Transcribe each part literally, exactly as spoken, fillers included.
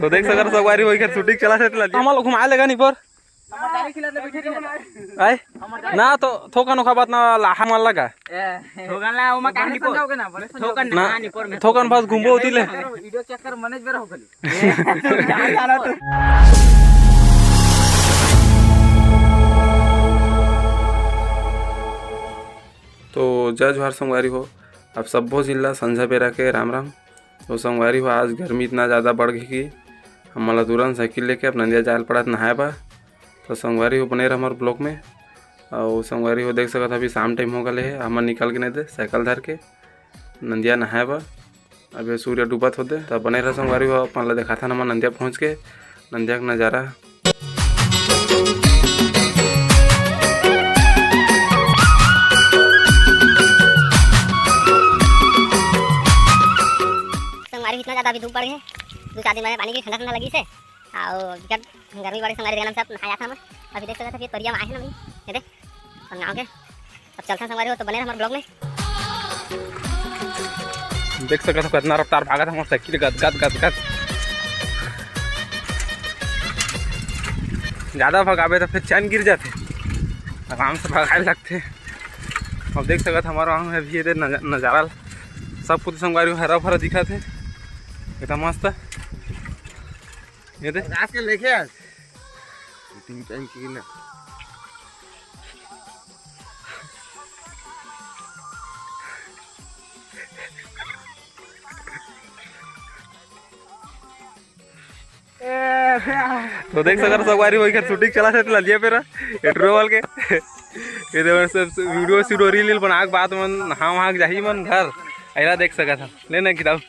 तो देख सकत हो संगवारी हो, इकर shooting चलत हे, त लदिया हमन ला घुमाए लेगा नहीं पर। आय ना तो थोकन ओखा बात ना लाहा मन लगा। थोकन ला ओमा कहानी पर। थोकन ना, कहानी पर में। थोकन बस घूमबो होती ले। वीडियो चेक कर, मनेज बेरा हो गली। तो जय जोहार संगवारी हो, अब सब्बो झिन ला संझा बेरा के राम राम। तो संगवारी हो, आज गर्मी इतना ज़्यादा बढ़ गई कि हमन ला तुरंत साइकिल लेके अब नंदिया जाए ल पड़त नहाए बर। तो संगवारी हो, बने रह हमर vlog में। और संगवारी हो, देख सकत हो, अभी शाम time हो गले हे, हमन निकल के नहीं दे साइकिल धर के नंदिया नहाए बर। अभी सूर्य डूबत होते, त बने रह संगवारी हो, अपन ला देखाथन हमन नंदिया पहुँच के नंदिया के नज़ारा। संगवारी इतना ज़्यादा अभी धूप बढ़ गए, दो चार दिन में पानी की ठंडा ठंडा लगी से। अउ बिकट गर्मी बाड़ी संगवारी, देखना हम सब नहाए जात हन। अभी देख सकत हव, ये तरिया में आए हन अभी, ये देख, अपन गाँव के। अब चलथन संगवारी हो, तो बने रह हमर vlog में। देख सकत हव, कितना रफ्तार भागत हे हमर साइकिल, गद, गद, गद, गद। ज़्यादा भगाबे तो फिर चैन गिर जाथे, आराम से भगाए लगथे। अब देख सकत हव, हमर गाँव में अभी ये दे नजा-, नज़ारा सब कुछ संगवारी हो हरा भरा दिखत हे, एकदम मस्त। ये दे। रात के लेके आ। शूटिंग टाइम की ना। तो देख सकत हव संगवारी हो, इकर shooting चलत हे, त लदिया पेरा, एटरो वाल के। ये दे, सब video shooting reel reel बना के बाद मन नहा वहा के जाही मन घर। अइला देख सकत हव, ले ना किताब।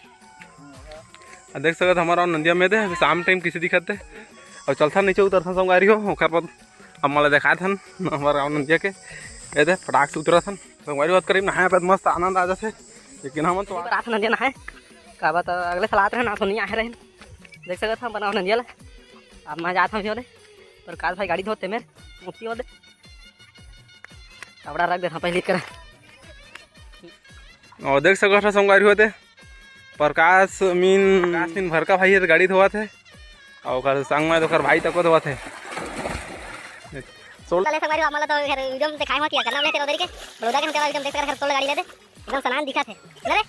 आ देख सकत हव हमर नंदिया में दे, शाम time किसे दिखत हे। अउ चलथन नीचे उतरथन संगवारी हो, ओकर बाद अब मोला देखाथन हमर नंदिया के। ए दे फटाक से उतरथन संगवारी हो, करीब नहाए बाद मस्त आनंद आ जाथे। लेकिन हमन तो रात नंदिया नहाए का बात, अगले साल आत रहे ना तो नहीं आए रहे। देख सकत हव बनाओ नंदिया ला। अब मैं जात हूँ ओदे, पर काल भाई गाड़ी धोते मेर मुक्ति ओदे कपड़ा रख देना पहले कर। और देख सकत हव संगवारी हो दे, प्रकाश मीन, प्रकाश मीन भरका भाई हे, त गाड़ी धोवत हे। अउ ओकर संग में ओकर भाई तको धोवत हे। सोल- चले संगवारी हो, आप मन ला तो घर video में दिखाए होती है, करना हमने तेरा उधर के, बड़ौदा के हम तेरा एकदम देख सकत हव, सोल गाड़ी ले दे, एकदम सनान दिखत हे। अरे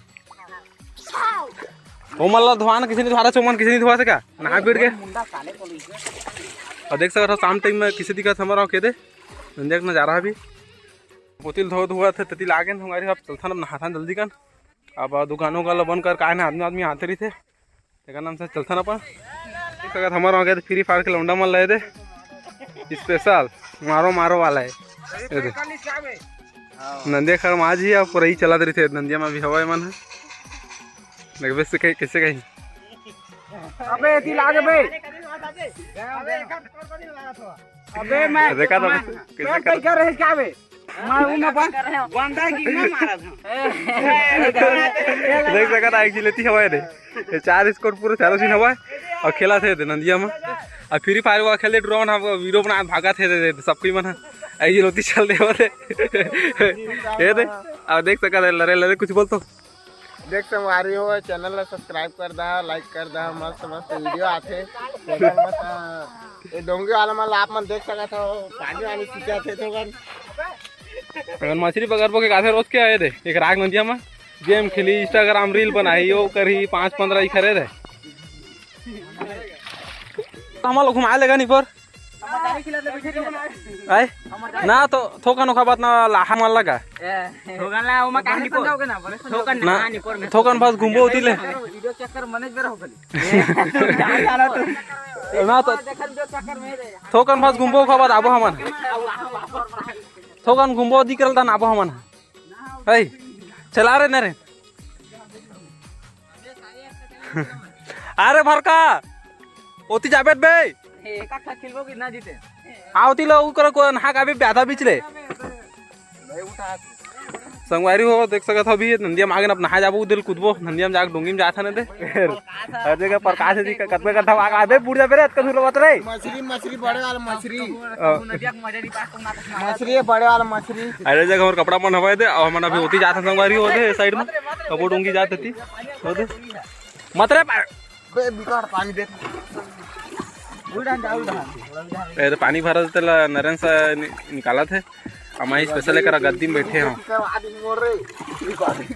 ओ मन ला धोवान किसे नहीं धोवा, चोमन किसे नहीं धोवा से का? नहा पीट के। अउ देख सकत हव शाम time में किसे दिखत हमर गाँव के दे, नंदिया के नजारा अभी। पोतिल धो धुआ थे, ततिल आगे संगवारी हो, अब चलथन, अब नहाथन जल्दी कन। अब दुकानों का बंद कर, काहे ना आदमी, आदमी आते रहिथे, तेकर नाम से चलथन अपन। देख सकत हव हमर गाँव के Free Fire के लौंडा मन ला ए दे, special मारो मारो वाला हे। ए दे। नंदिया खर में आज ही अब पूरा ही चलत रहिथे, नंदिया में भी हवा ए मन हे। देखबे से कही, कैसे कही? अबे एती लागे बे। अबे मैं देखा था, मैं, कैसे मैं कर- क्या रहे क्या बे? मैं वो मैं बन-, बंदा की मैं मारा था। देख सकत हव, एक जिलेती हवा हे रे। ये चार squad पूरा चारों झिन हवा हे। अउ खेलथे नंदिया में। अउ Free Fire वाला खेले, drone हम video बना भागथे दे, दे, सब कोई मन हे। ऐ जिलेती चल दे होते। ये दे, अउ देख सकत हव, लरे लरे कुछ बोल तो। देख संगवारी हो, channel ला subscribe कर दा, like कर दा, मस्त मस्त video आथे। तेकर मत, ये डोंगी वाला मन ला आप मन देख सकत हव, पानी वानी खींचत हे तो बन। अगर मछली पकड़बो के काथे रोज के आए दे, एक राग नंदिया में game खेली, Instagram reel बनाई, वो करही, पाँच पंद्रह ही खरे दे। हमन ला घुमाए लेगा नहीं पर। आय ना तो थोकन ओखा बात ना लाहा मन लगा। थोकन ला ओमा कहानी पर। थोकन ना, कहानी पर में। थोकन बस घूमबो होती ले। वीडियो चेक कर, मनेज बेरा हो गली। ना तो थोकन बस घूमबो ओखा बाद आबो हमन। थोकन घूमबो दिख रहल तन आबो हमन। ऐ चला रे न रे। अरे भरका, ओती जाबे बे। ए, एक आखा खिलबो कि ना जीते? आ ओती लो, उ करो कोन हा का भी ब्याधा बीच ले। संगवारी हो, देख सकत हो, अभी नंदिया म आगे न, अब नहाए जाबो, उधर कूदबो, नंदिया म जाके डोंगी म जात हन दे। हर जगह प्रकाश जी का कतका गड्ढा आगे, अबे बुढ़ जाबे रे, अतका दूर मत रे। मछली, मछली, बड़े वाला मछली। अ, मछली है, बड़े वाला मछली। अरे जगह हमर कपड़ा मन हवाए दे, अउ हमन अभी ओती जात हन संगवारी हो दे, साइड में कपड़ा डोंगी जात हती, हो दे। मत रे पा- बे, बिकट पानी देख। उल्टा जा, उल्टा। ए, तो पानी भरा तेला नरेन से नि-, निकालत हे। अमाई स्पेशल एकर गद्दी में बैठे हो।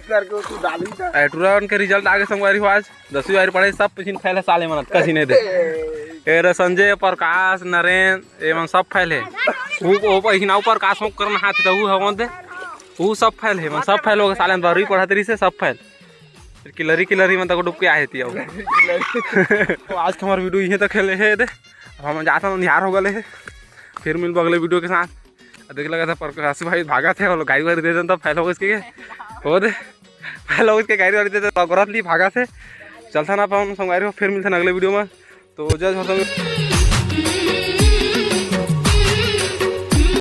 करके उसको डाली था। ए, टूरा मन के रिजल्ट आगे संगवारी हो आज। दसवीं बारी पढ़े, सब पिछिन फैल है साले मन, कसी नहीं दे। ए रे संजय, प्रकाश, नरेन, ए मन सब फैल है। वो, वो पहिना ऊपर का शौक करना हाथ था, वो हवन दे। वो सब फैल है, मन सब फैल हो गए, साले बारहवीं पढ़त रही से सब फैल। किलरी किलरी में तक डूब के आए थी अब। तो आज के हमार वीडियो यहीं तक खेले है दे। अब हम जाता हूँ, निहार हो गए है। फिर मिलबो अगले वीडियो के साथ। अब देख लगा था प्रकाश भाई भागा थे, वो लोग गाड़ी वाड़ी दे देता, फैल हो गए इसके। वो दे, फैल हो गए इसके, गाड़ी वाड़ी दे देता, अगरत ली भागा थे। चलता ना अपन संगवारी हो, फिर मिलते हैं अगले वीडियो में। तो जय झोलसंग।